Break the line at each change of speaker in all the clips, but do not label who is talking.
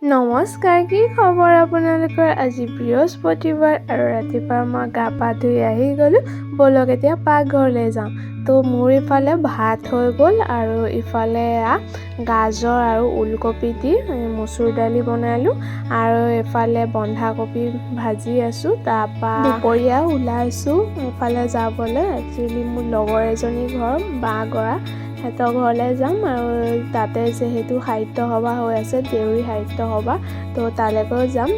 নমস্কাৰ, কি খবৰ আপোনালোকৰ? আজি বৃহস্পতিবাৰ আৰু ৰাতিপুৱা মই গা পা ধুই আহি গ'লোঁ। ব'লক, এতিয়া পাকঘৰলৈ যাওঁ। তো মোৰ ইফালে ভাত হৈ গ'ল আৰু ইফালে এয়া গাজৰ আৰু ওলকবি দি মচুৰ দালি বনালোঁ আৰু এইফালে বন্ধাকবি ভাজি আছোঁ। তাৰপৰা দুপৰীয়া ওলাইছোঁ এইফালে যাবলৈ। একচুৱেলি মোৰ লগৰ এজনী ঘৰ বাঁহগৰা, সিহঁতৰ ঘৰলৈ যাম আৰু তাতে যিহেতু সাহিত্য সভা হৈ আছে, দেউৰী সাহিত্য সভা, তো তালৈকেও যাম।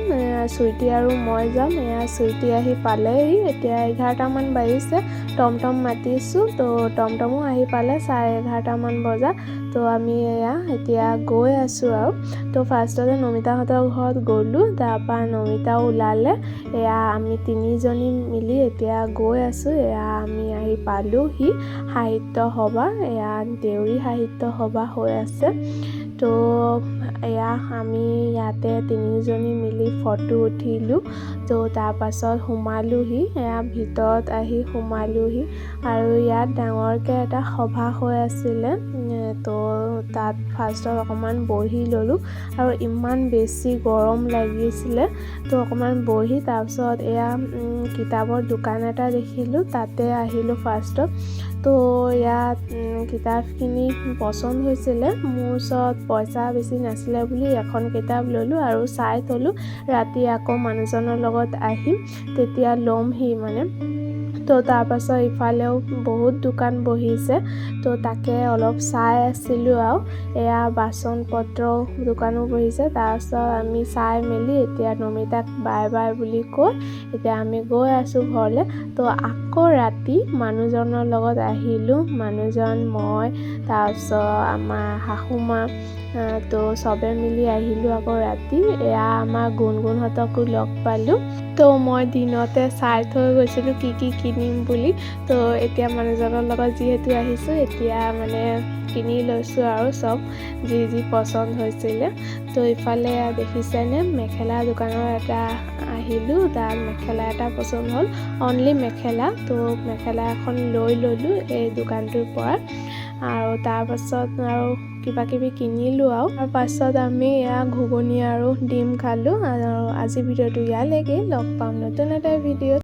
চুইটি আৰু মই যাম। এয়া চুইটি আহি পালেহি। এতিয়া 11টামান বাজিছে। টমটম মাতিছোঁ, তো টমটমো আহি পালে 11:30মান বজাত। তো আমি এয়া এতিয়া গৈ আছোঁ আৰু তো ফাৰ্ষ্টতে নমিতাহঁতৰ ঘৰত গ'লোঁ। তাৰপৰা নমিতাও ওলালে। এয়া আমি তিনিজনী মিলি এতিয়া গৈ আছোঁ। এয়া আমি আহি পালোহি সাহিত্য সভা। এয়া দেউৰী সাহিত্য সভা হৈ আছে। তো এয়া আমি ইয়াতে তিনিজনী মিলি ফটো উঠিলোঁ। তো তাৰপাছত সোমালোহি। এয়া ভিতৰত আহি সোমালোহি আৰু ইয়াত ডাঙৰকৈ এটা সভা হৈ আছিলে। তো তাত ফাৰ্ষ্টত অকণমান বহি ল'লোঁ আৰু ইমান বেছি গৰম লাগিছিলে, তো অকণমান বহি তাৰপিছত এয়া কিতাপৰ দোকান এটা দেখিলোঁ, তাতে আহিলোঁ ফাৰ্ষ্টত। তো ইয়াত কিতাপখিনি পচন্দ হৈছিলে। মোৰ ওচৰত পইচা বেছি নাছিলে বুলি এখন কিতাপ ল'লোঁ আৰু চাই থ'লোঁ। ৰাতি আকৌ মানুহজনৰ লগত আহিম, তেতিয়া ল'মহি মানে। তো তাৰপাছত ইফালেও বহুত দোকান বহিছে, তো তাকে অলপ চাই আছিলোঁ আৰু এয়া বাচন পত্ৰ দোকানো বহিছে। তাৰপাছত আমি চাই মেলি এতিয়া নমিতাক বাই বাই বুলি কৈ এতিয়া আমি গৈ আছোঁ ঘৰলৈ। তো আকৌ ৰাতি মানুহজনৰ লগত আহিলোঁ। মানুহজন, মই, তাৰপিছত আমাৰ শাহুমা, তো চবে মিলি আহিলোঁ আকৌ ৰাতি। এয়া আমাৰ গুণগুণহঁতকো লগ পালোঁ। তো মই দিনতে চাই থৈ গৈছিলোঁ কি কি কিনিম বুলি। তো এতিয়া মানুহজনৰ লগত যিহেতু আহিছোঁ, এতিয়া মানে কিনি লৈছোঁ আৰু চব যি যি পচন্দ হৈছিলে। তো ইফালে দেখিছেনে, মেখেলা দোকানৰ এটা আহিলোঁ। তাত মেখেলা এটা পচন্দ হ'ল, অনলি মেখেলা। তো মেখেলা এখন লৈ ল'লোঁ এই দোকানটোৰ পৰা আৰু তাৰপাছত আৰু কিবা কিবি কিনিলোঁ। আৰু তাৰপাছত আমি এয়া ঘুগুনি আৰু ডিম খালোঁ। আৰু আজি ভিডিঅ'টো ইয়ালৈকে। লগ পাম নতুন এটা ভিডিঅ'ত।